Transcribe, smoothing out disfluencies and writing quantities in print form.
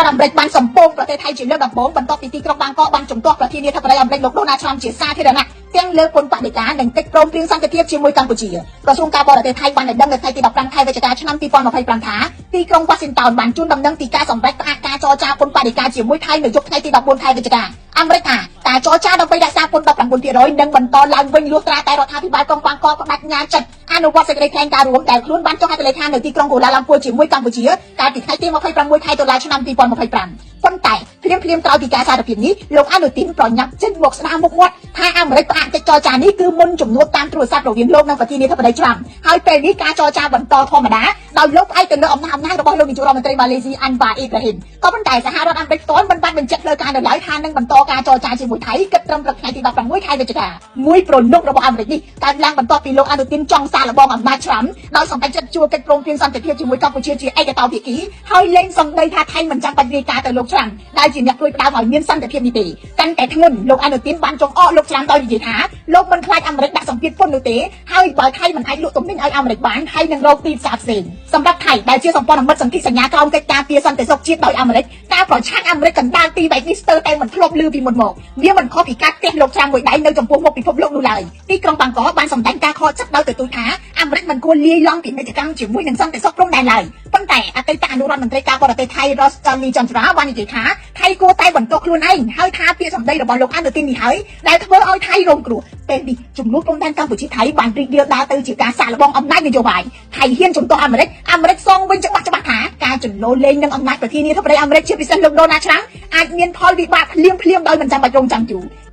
រដ្ឋអាមេរិកបានសម្ពោងប្រទេសថៃជាលើកដំបូងបន្ទាប់ពីទីក្រុងបាងកកបានជំទាស់ប្រធានាធិបតីអាមេរិកលោកដូណាល់ត្រាំជាសាធារណៈទាំងលើពន្ធបដិការនិងកិច្ចព្រមព្រៀងសន្តិភាពជាមួយកម្ពុជាក្រសួងការបរទេសថៃបានឲ្យដឹងនៅថ្ងៃទី15ខែវិច្ឆិកាឆ្នាំ2025ថាទីក្រុងវ៉ាស៊ីនតោនបានជូនដំណឹងពីការសម្រេចផ្អាកការចរចាពន្ធបដិការជាមួយថៃនៅយប់ថ្ងៃទី14ខែវិច្ឆិកាអាមេរិកថាការចរចាដើម្បីរក្សាពន្ធ19%នឹងបន្តឡើងវិញលុះត្រាតែរដ្ឋាភិបាលក្រុងបាងកកបដិញ្ញាចិត្តអនុវត្តសេចក្តីថ្លែងការណ៍រួមដែលខ្លួនបានចុះហត្ថលេខានៅទីក្រុងកូឡាឡាំពួរជាមួយកម្ពុជាកាលពីថ្ងៃទី26ខែតុលាឆ្នាំ2025ប៉ុន្តែភ្លាមភ្លាមក្រោយពីការសារភាពនេះលោកអានុទីនប្រញាប់ចេញមកស្ដារមុខមាត់ថាអាមេរិកផ្អាកកិច្ចចរចានេះគឺមុនជំនួបតាមទូរស័ព្ទរវាងលោកនិងប្រធានាធិបតីត្រាំហើយពេលនេះការចរចាបន្តធម្មតាដោយលោកផ្អែកទៅលើអំណាចអំណាចរបស់លោកនាយករដ្ឋមន្ត្រីម៉ាឡេស៊ីអាន់វ៉ាអ៊ីប្រាហ៊ីមក៏ប៉ុន្តែសហរដ្ឋអាមេរិកផ្ទាល់មិនបានបញ្ជាក់ផ្លូវការនៅឡើយថានឹងបន្តការចរចាជាមួយថៃគិតត្រឹមព្រឹកថ្ងៃទី16ខែវិច្ឆិកាមួយប្រនុករបស់អាមេរិកនេះកើតឡើងបន្ទាប់ពីលោកអានុទីនចង់សាកល្បងអំណាចត្រាំដោយសម្រេចចិត្តជួលកិច្ចព្រមព្រៀងសន្តិភាពជាមួយកម្ពុជាជាឯកតោភាគីហើយលែងសម្ដីថាថៃមិនចាំបាច់រាយការណ៍ទៅលោកត្រាំដែលជាអ្នកព្រួយផ្ដើមឲ្យមានសន្តិភាពនេះទេកាន់តែធ្ងន់លោកអានុទីនបានចង្អកលោកត្រាំដោយនិយាយថាលោកមិនខ្លាចអាមេរិកដាក់សម្ពាធពន្ធនោះទេហើយបើថៃមិនអាចលក់ទំនិញឲ្យអាមេរិកបានថៃនឹងរកទីផ្សារផ្សេងសម្រាប់ថៃដែលជាសម្ព័ន្ធមិត្តសន្ធិសញ្ញាក្រោមកិច្ចការពារសន្តិសុខជាតិដោយអាមេរិកការប្រឆាំងអាមេរិកកណ្ដាលទីបែបនេះស្ទើរតែមិនធ្លាប់ឮពីមុនមកវាមិនខុសពីការទះលោកត្រាំមួយដៃនៅចំពោះមុខពិភពលោកនោះឡើយទីក្រុងបាងកកបានសម្ដែងការខកចិត្តដោយទទូចថាអាមេរិកមិនគួរលាយឡំពាណិជ្ជកម្មជាមួយនឹងសន្តិសុខព្រំដែនឡើយប៉ុន្តែអតីតអនុរដ្ឋមន្ត្រីការបរទេសថៃរ៉ូសចាលីចន្ទ្រាបាននិយាយថាថៃគួរតែបន្ទោសខ្លួនឯងហើយថាពាក្យសម្ដីរបស់លោកអានុទីននេះហើយដែលធ្វើឲ្យថៃរងគ្រោះពេលនេះចំនួនព្រំដែនកម្ពុជាថៃបានរីករាលដាលទៅជាការសាកល្បងអំណាចនយោបាយថៃហ៊ានជំទាស់អាមេរិកអាមេរិកសងវិញច្បាស់ច្បាស់ថាការចន្លោលេងនឹងអំណាចប្រធានាធិបតីអាមេរិកជាពិសេសលោកដូណាល់ត្រាំអាចមានផលវិបាកភ្លាមភ្លាមដោយមិនចាំបាច់រងចាំយូរ។